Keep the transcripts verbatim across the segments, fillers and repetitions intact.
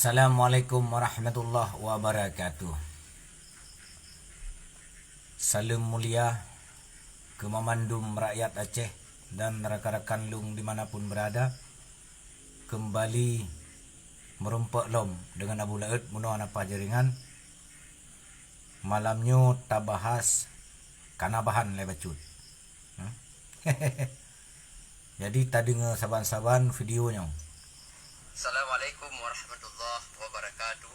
Assalamualaikum warahmatullahi wabarakatuh. Saleuem mulia keu mamandum rakyat Aceh dan rakan-rakan lôn di mana pun berada. Keumbali meurumpok lom deungon Abu Laôt meunoe napa jaringan. Malam nyoe tabahas kana bahan lé bacut. Hmm? Jadi tadeungoe saban-saban video nyoe. Assalamualaikum warahmatullahi wabarakatuh.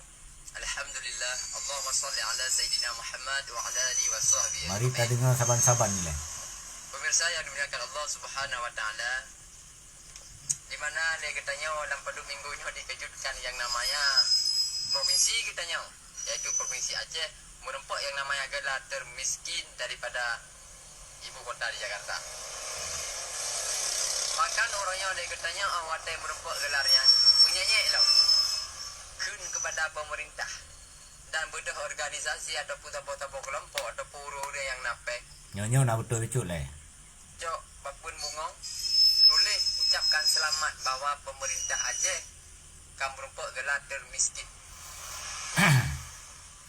Alhamdulillah, Allahumma salli ala Sayyidina Muhammad wa ala alihi wa sahbihi. Mari tadeungoe saban-saban nilai. Pemirsa yang dimuliakan Allah Subhanahu wa Taala, di mana lé geutanyoe lam padub minggu nyoe dikeujutkan yang namanya provinsi geutanyoe, yaitu Provinsi Aceh, meurumpok yang namanya gelar termiskin daripada ibu kota di Jakarta. Bahkan uroe nyoe lé geutanyoe watée meurumpok gelar nyan, meunyenyek lom kheun kepada pemerintah dan beudôh organisasi ataupun saboh-saboh kelompok ataupun ureuëng-ureuëng nyang na péng. Nyoe-nyoe na beutôi bacut lé. Cok bapeuen bungong, tuléh ucapkan seulamat bahwa pemerintah Aceh ka meurumpok gelar termiskin.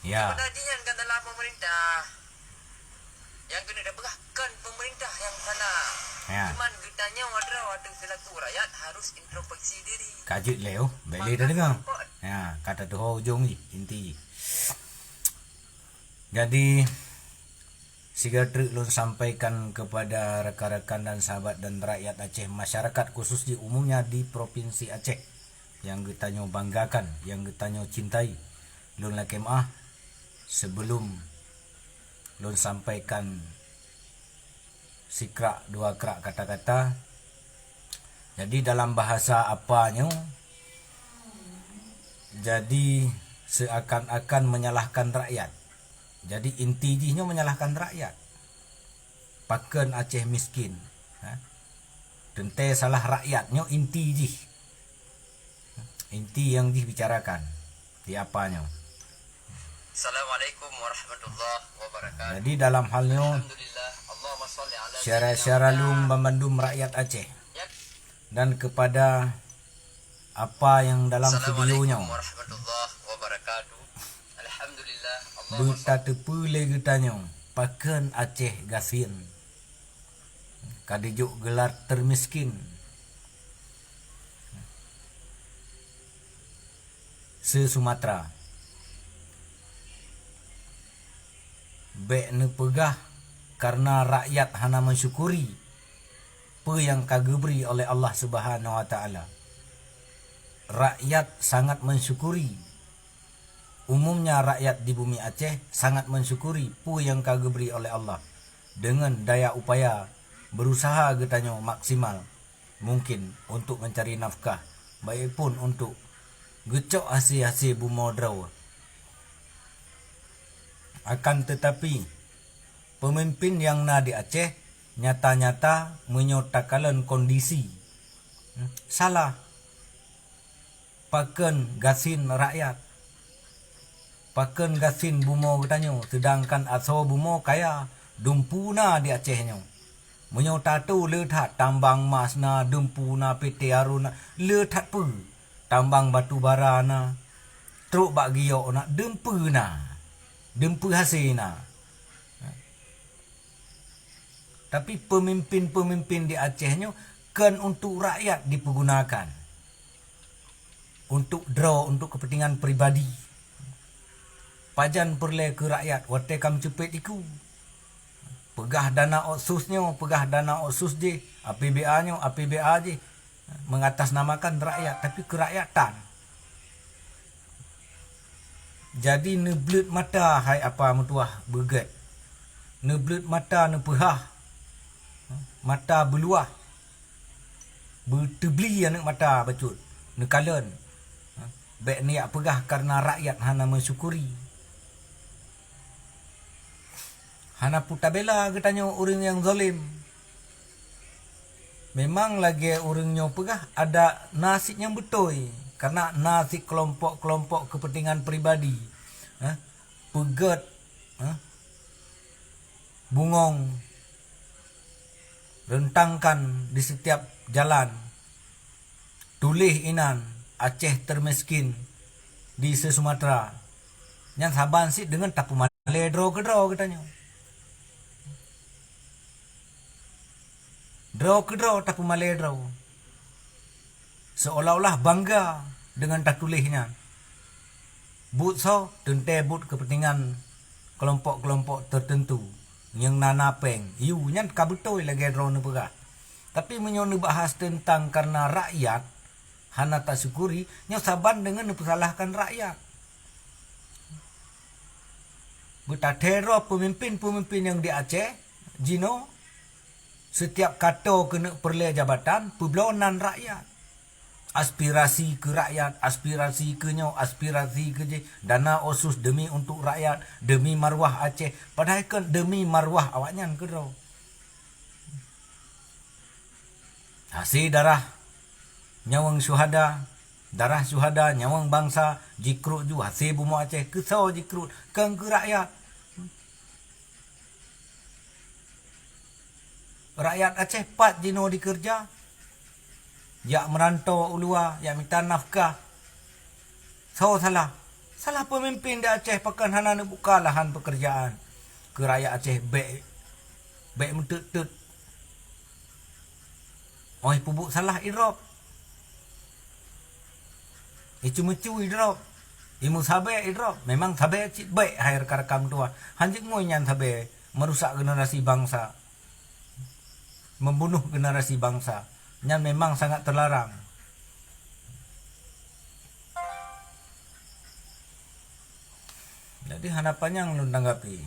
Ya. Padahai jih nyan kan adalah pemerintah. Nyang keuneuk tapeugah kon pemerintah nyang salah. Ya. Cuman geutanyoe droe ateueh seulaku rakyat harus introspeksi diri. Ka jeuet lé, oh, bék lé tadeungoe. Ya, ka tatuho ujong jih, inti jih. Jadi, sigoe treuk lôn sampaikan kepada rakan-rakan dan sahabat dan rakyat Aceh, masyarakat khusus di umumnya di Provinsi Aceh yang geutanyoe banggakan, yang geutanyoe cintai. Lôn lakée meuáh sebelum lôn sampaikan sikrak dua krak kata-kata. Jadi dalam bahasa apa nyoe, jadi seakan-akan menyalahkan rakyat. Jadi inti jih nyoe menyalahkan rakyat. Pakon Aceh miskin? Ha? Teuntée salah rakyat nyoe inti jih. Inti nyang jih bicarakan di apa nyoe. Assalamualaikum warahmatullahi wabarakatuh. Jadi dalam hal nyoe, Alhamdulillah, Allahumma shalli ala syedara-syedara lôn banmandum rakyat Aceh. Ya. Dan kepada apa yang dalam video nyoe. Assalamualaikum warahmatullahi wabarakatuh. Alhamdulillah, Allahumma shalli. Beutateupeue lé geutanyoe, pakon Aceh gasien? Ka dijok gelar termiskin se-Sumatera. Bék neupeugah karena rakyat hana mensyukuri peue nyang ka geubri oleh Allah Subhanahu wa Taala. Rakyat sangat mensyukuri. Umumnya rakyat di bumi Aceh sangat mensyukuri peue nyang ka geubri oleh Allah. Deungon daya upaya, berusaha geutanyoe maksimal mungkin untuk mencari nafkah, baik pun untuk geucok hase-hase bumoe droe. Akan tetapi, peumimpin nyang na di Aceh nyata-nyata meunyoe takalon kondisi, hmm, salah. Pakon gasien rakyat? Pakon gasien bumoe geutanyoe, seudangkan asoe bumoe kaya, dumpeue na di Aceh nyoe? Meunyoe tatô le that tambang mas na, dumpeue na, P T Arun na, le that peue, tambang batu bara na, trok bak giyok na, dumpeue na, dumpeue hase na. Tapi peumimpin-peumimpin di Aceh nyoe kon untuk rakyat dipeugunakan, untuk droe, untuk keupeuntengan pribadi. Pajan peureulée keu rakyat watée ka meuceupet iku? Peugah dana otsus nyoe, peugah dana otsus jih, A P B A nyoe, A P B A jih, mengatasnamakan rakyat, tapi keurakyatan. Jadi neubleuet mata hai apa meutuwah beugét. Neubleuet mata neupeuhah. Mata beuluwah. Beuteubli aneuëk mata bacut. Neukalon. Bék neujak peugah karena rakyat hana meusyukuri. Hana peutabela geutanyoe ureuëng nyang zalem. Memang lagée ureuëng nyoe peugah ada na cit nyang beutôi, karena na cit keulompok-keulompok keupeuntengan pribadi, eh, peugét, eh, bungong, rentangkan di setiap jalan. Tuléh inan, Aceh termiskin. di se-Sumatera. Nyan saban cit deungon tapeumalée droe keudroe geutanyoe. Droe keudroe tapeumalée droe. Seolah-olah bangga deungon tatuléh nyan. Buet soe? Teuntée buet keupeuntengan keulompok-keulompok teuteuntu nyang na-na péng. Yue, nyan ka beutôi lagée droe neupeugah. Tapi meunyoe neubahas teuntang kareuna rakyat hana tasyukuri, nyoe saban deungon neupeusalahkan rakyat. Beutathée droe peumimpén-peumimpén nyang di Aceh jinoe, setiap ka toe keuneuk peureulée jabatan, peubloe nan rakyat. Aspirasi keu rakyat, aspirasi keu nyoe, aspirasi keu jih, dana otsus demi untuk rakyat, demi marwah Aceh, padahai kon demi marwah awaknyan keudroe. Hase darah nyawöng syuhada, darah syuhada nyawöng bansa jikruet ju hase bumoe Aceh. Keu soe jikruet? Kon keu rakyat. Rakyat Aceh pat jinoe dikeureuja, jak meuranto u luwa, jak mita nafkah. Soe salah? Salah peumimpén di Aceh pakon hana neubuka lahan peukeurjaan keu rakyat Aceh. Bék, bék meuteut-teut. Óh ipeubuet salah idrob, iceumeucue idrob, imeusabe idrob. Memang sabe cit bék, hai rekan-rekan meutuwah. Hanjeuet ngui nyan sabe, meurusak generasi bansa, membunuh generasi bansa. Nyan memang sangat teularang. Jadi hana panyang lôn tanggapi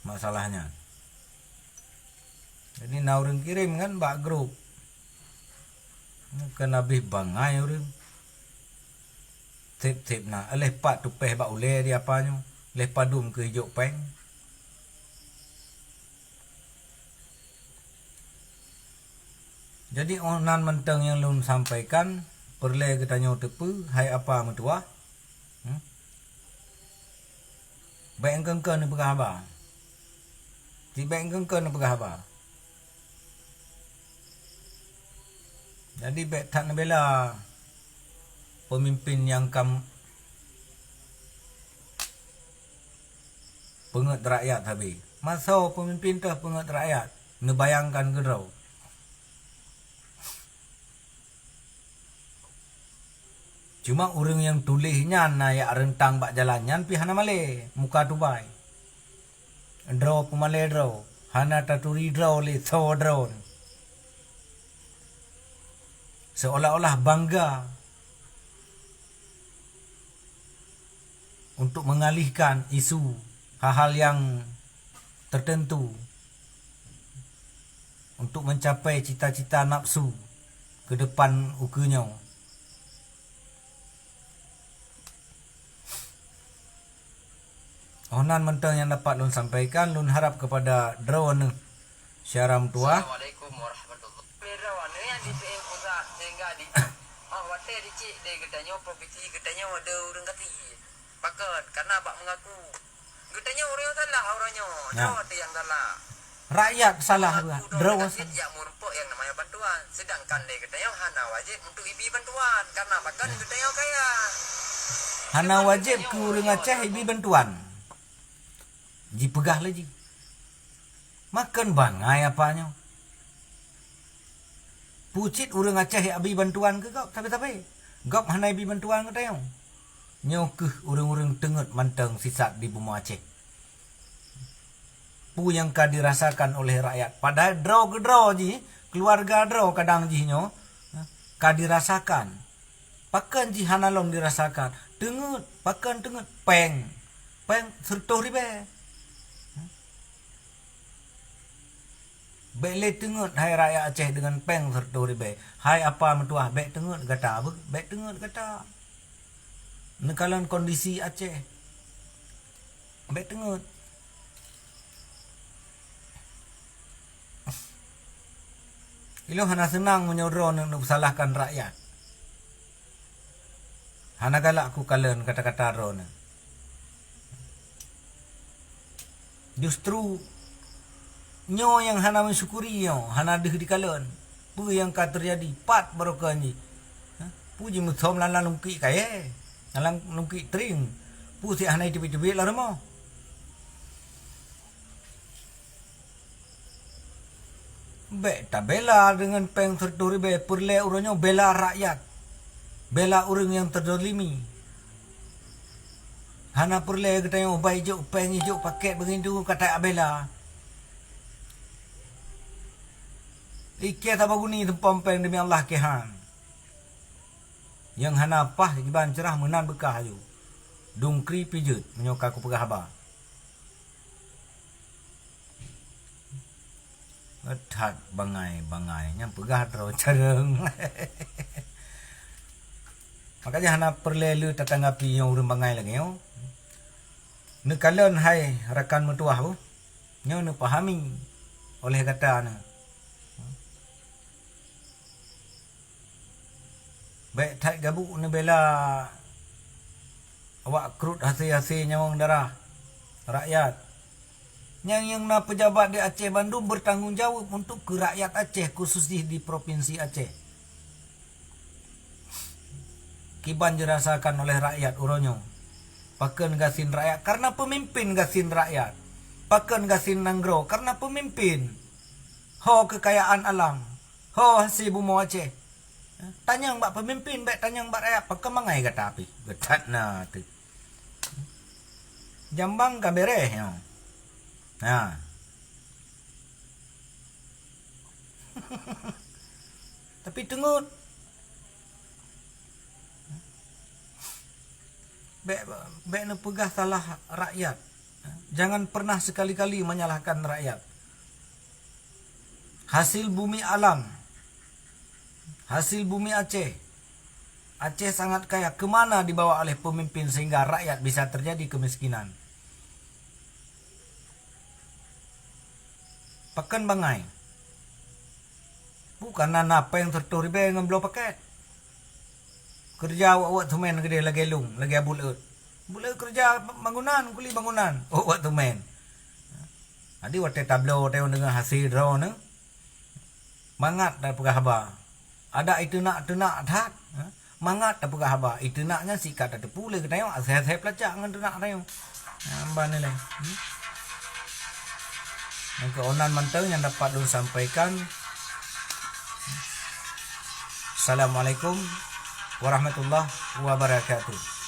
masalah nyan. Jadi na ureuëng kirém kan bak grup. Kan habéh bangai ureuëng. Sép-sép na, lheueh pat tupéh bak ulée di apa nyoe, lheueh padum keu ijok péng. Jadi óh nan mantong nyang lôn sampaikan, peureulée geutanyoe teupeue hai apa meutuwah. Hmm? Bék engkeue-engkeue neupeugah haba. Cit bék engkeue-engkeue neupeugah haba. Jadi bék that neubela peumimpén nyang kam peungeuet rakyat sabe. Masoe peumimpén teuh peungeuet rakyat, neubayangkan keudroe. Cuma ureuëng nyang tuléh nyan na jak reuntang bak jalan nyan pih hana malée, muka tubai. Droe peumalée droe, hana taturi droe lé soe droe. Seolah-olah bangga untuk mengalihkan isu hal-hal yang tertentu untuk mencapai cita-cita nafsu ke depan ukeue nyoe. Óh nan mantong nyang dapat lôn sampaikan, lôn harap kepada droeneuh syedara meutuwah. Assalamualaikum warahmatullahi wabarakatuh. Droeneuh nyang di P M pusat sehingga di, ah, watée dicik lé geutanyoe provinsi geutanyoe ada ureuëng gaki. Pakon? Karena bak mengaku. Geutanyoe ureuëng nyang salah, ureuëng nyoe. Nah. Droe teuh nyang salah. Rakyat salah juga. Mengaku droe teuh gaki salah. Jak meurumpok nyang namanya bantuan. Sedangkan lé geutanyoe hana wajéb untuk ibi bantuan. Karena pakon? Nah. Geutanyoe kaya. Hana wajéb keu ureuëng Aceh ibi bantuan. Jipeugah lé jih. Makon bangai apa nyoe. Peue cit ureuëng Aceh jak bi bantuan keu gob, sabe-sabe. Gob hana ibi bantuan geutanyoe. Nyoe kheueh ureuëng-ureuëng teungeut mantong sisat di bumoe Aceh. Peue nyang ka dirasakan oleh rakyat, padahai droe keudroe jih, keuluwarga droe kadang jih nyoe, ka dirasakan. Pakon jih hana lom dirasakan? Teungeut, pakon teungeut? Péng. Péng sireutoh ribée. Bék lé teungeut hai rakyat Aceh deungon péng sireutoh ribée. Hai apa meutuwah, bék teungeut gata, beuh, bék teungeut gata. Neukalon kondisi Aceh. Bék teungeut. Ilôn hana seunang meunyoe droeneuh neupeusalahkan rakyat. Hana galak kukalon kata-kata droeneuh. Justru nyoe nyang hana meusyukuri nyoe, hana deuh dikalon. Peue nyang ka teujadi? Pat barokon jih? Hah? Peue jimusöm lam-lam lungkiek kayèe, lam-lam lungkiek trieng. Peue sit hana jiteubiet-teubiet lam rumoh. Bèk tabela deungon pèng siratoh ribèe, peureulèe uroe nyoe bela rakyat, bela ureueng nyang teuzalimi. Hana peureulèe geutanyoe bai jok pèng, jok pakèt begitu ka tabela. Ikèe saboh guni seumpom pèng demi Allah kèe han. Nyang hana paih kiban ceurah meunan beukah aju. Dungkri pijeuet meunyoe ka kupeugah haba. That bangai-bangai nyang peugah droe careueng. Makanya hana peureulèe le tatanggapi nyang ureueng bangai lagèe nyoe. Neukalon hai rakan meutuwah bu, nyoe neupahami oleh gata nyoe. Bèk that gabuk neubela awak krot hase-hase nyawöng darah rakyat. Nyang, nyang na peujabat di Aceh bandum bertanggung jawab untuk keu rakyat Aceh, khusus jih di Provinsi Aceh. Kiban jirasakan oleh rakyat uroe nyoe. Pakon gasien rakyat? Karena peumimpin gasien rakyat. Pakon gasien nanggroe? Karena peumimpin. Ho keukayaan alam. Ho hase bumoe Aceh. Tanyong bak peumimpin, bèk tanyong bak rakyat. Pakon bangai gata pih? Geutat na teuh. Jambang ka bèrèh nyoe. Ha. Tapi teungeut. Bèk, bèk neupeugah salah rakyat. Jangan pernah sekali-kali menyalahkan rakyat. Hasil bumi alam, hasil bumi Aceh. Aceh sangat kaya. Kemana dibawa oleh pemimpin sehingga rakyat bisa terjadi kemiskinan? Pakon bangai? Bukan na, na pèng siratoh ribèe ngon bloe pakèt. Keureuja wot-wot seumén keudéh lagèe lôn, lagèe Abu Laôt. Abu Laôt keureuja bangunan, kuli bangunan, wot-wot seumén. Jadi watèe tabloe tanyoe deungon hase droeneuh, mangat tapeugah haba. Adak iteunak-teunak that, ha? Mangat tapeugah haba. Iteunak nyan sikat tateupeue lé geutanyoe, asèe-asèe peulacak ngon teunak tanyoe. Nyan ban ilèe. Hmm? Nyang keunan mantong nyang dapat lôn sampaikan. Assalamualaikum warahmatullahi wabarakatuh.